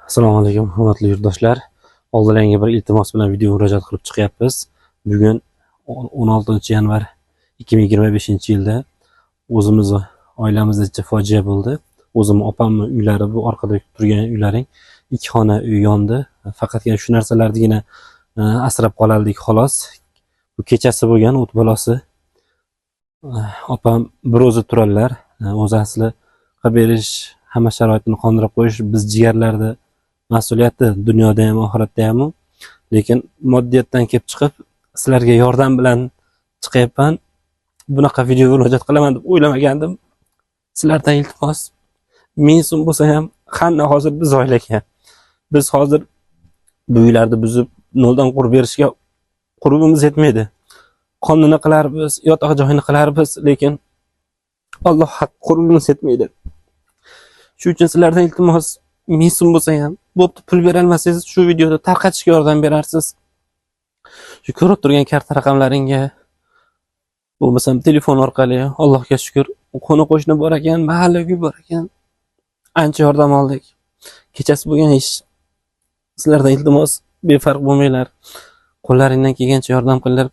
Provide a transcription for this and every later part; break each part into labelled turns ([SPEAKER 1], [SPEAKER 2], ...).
[SPEAKER 1] Assalomu alaykum, hurmatli yurtdoshlar. Oldilaringga bir iltimos bilan video murojaat qilib chiqyapmiz. Bugun 16 yanvar 2025-yilda o'zimizni oilamizda fojia bo'ldi. O'zimni opamni uylari, bu orqada turgan uylaring, ikki xona uy yondi. Faqatgina shu narsalarnigina asrab qololdik, xolos. Bu kechasi bo'lgan o't balosi. Opam bir o'zi turadilar. O'zi asli qilib berish, hamma sharoitini qondirib qo'yish biz jigarlarni mas'uliyati, dunyoda ham, oxiratda ham. Lekin moddiyatdan kelib chiqib, sizlarga yordam bilan chiqyapman. Bunaqa video murojaat qilaman deb o'ylamagandim. Sizlardan iltimos, 1000 so'm bo'lsa ham. Hamma hozir biz oilaga, biz hozir bu uylarni buzib, noldan qurib berishga qurbimiz yetmaydi. Qonini qilarmiz, yotoq joyini qilarmiz, lekin Alloh haq, qurbimiz yetmaydi. Shu uchun sizlardan iltimos, 1000 so'm bo'lsa ham. Bo'pti, pul berolmasangiz, shu videoda tarqatishga yordam berarsiz. Shu ko'rib turgan karta raqamlaringga, bo'lmasam telefon orqali. Allohga shukur, qo'ni qo'shni bor ekan, mahalla uy bor ekan, ancha yordam oldik. Kechasi bo'lgan ish. Sizlardan iltimos, befarq bo'lmanglar, qo'llaringdan kelgancha yordam qilinglar.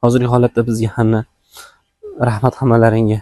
[SPEAKER 1] Hozirgi holatda bizga hamma rahmat, hammalaringga.